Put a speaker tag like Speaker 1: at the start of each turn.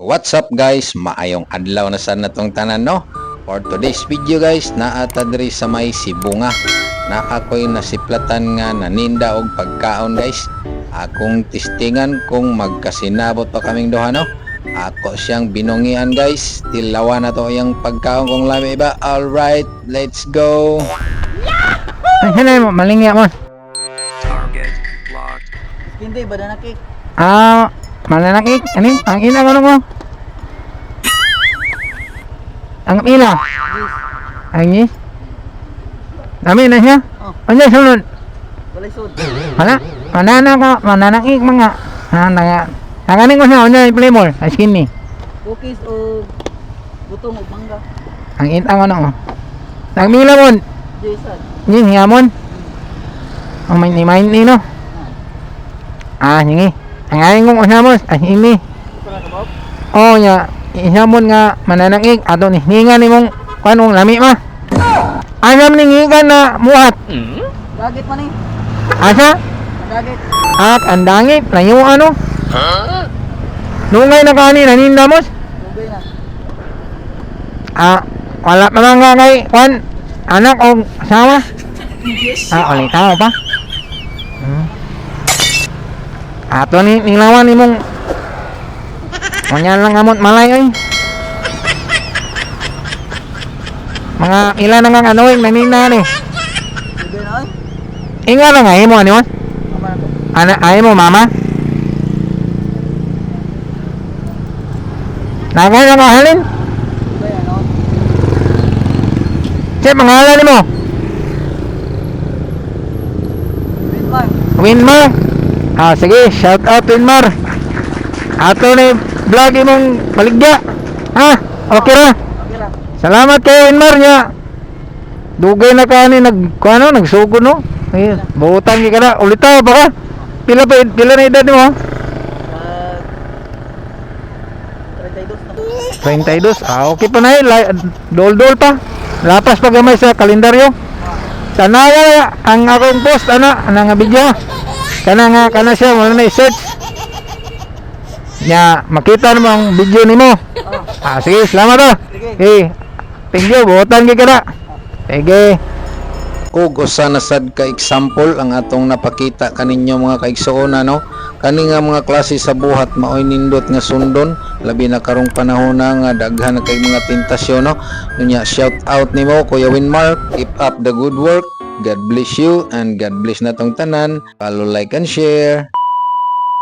Speaker 1: What's up, guys? Maayong adlaw na sa natong tanan, no? For today's video, guys, naa ta diri sa may Sibonga. Naa ko'y nasiplatan nga naninda og pagkaon, guys. Akong testingan kung magkasinabot pa kaming duha, no? Ako siyang binungian, guys. Tilawan na to yung pagkaon kung lami ba. Alright, let's go.
Speaker 2: Ay, hinay mo, malingya mo.
Speaker 3: Target locked.
Speaker 4: Hindi, banana cake.
Speaker 2: Ah, mananakik. Ano? Ang ina ko ko. Ang ila. Ang is. Dami na siya.
Speaker 4: Oh.
Speaker 2: Ano sunod?
Speaker 4: Walay sud.
Speaker 2: Wala. Manana ka, mananakik mga. Ha, nanga. Ang ko siya, ano yung flavor? Ay, skinny.
Speaker 4: Cookies o butong o mangga.
Speaker 2: Ang ina ko no. Ang mila mo.
Speaker 4: Jason.
Speaker 2: Yin, hiyamon. Ang may ni main ni no. Ah, sige. Ang aking kong usamos, ay ini.
Speaker 4: Isa ka kabaw?
Speaker 2: Oh, nya, isamon nga mananangig ato ni hinga nimong kanong lami ma. Asam ni ngikan na muhat.
Speaker 4: Dagit man eh.
Speaker 2: Asa?
Speaker 4: Dagit.
Speaker 2: At ang dangit layo ano? Nungay na kani naninda mos.
Speaker 4: Tubay na.
Speaker 2: Ah, wala pa man nga kay kwan anak o asawa. Ah, ulit tao pa. Ato ni nilawan nimong Unya lang amot malay oy. Mga ilan na nga ano naninda ni.
Speaker 4: Tubay na oy.
Speaker 2: Inga na nga imo ani mo?
Speaker 4: Mama na to.
Speaker 2: Ana ay mo mama? Nagay na nga halin?
Speaker 4: Tubay na no.
Speaker 2: Sa pangalan nimo?
Speaker 4: Winmar.
Speaker 2: Winmar. Ah, sige, shout out Winmar. Ato ni vlog imong baligya. Ha? Okay ra.
Speaker 4: Okay ra.
Speaker 2: Salamat kay Winmar nya. Dugay na kani nag kuano nagsugod no. Ay, buutan gi ka na. Ulitaw pa ka. Pila pa pila na edad nimo?
Speaker 4: 32 na.
Speaker 2: 32. Ah, okay pa na eh. Dol-dol pa. Lapas pa gamay sa kalendaryo. Sana nga ang akong post ana ana nga video. Kana nga kana siya wala na i-search. Nya makita nimo ang video nimo.
Speaker 4: Oh,
Speaker 2: Ah, sige, salamat ah.
Speaker 4: sige.
Speaker 2: Okay. Thank you, buotan gyud ka na. Sige.
Speaker 1: Kug usa na sad ka example ang atong napakita kaninyo, mga kaigsuonan, no? Kani nga mga klase sa buhat maoy nindot nga sundon, labi na karong panahon na nga daghan na kay mga tentasyon, no? Unya, shout out nimo, Kuya Winmark. Keep up the good work. God bless you and God bless natong tanan. Follow, like and share.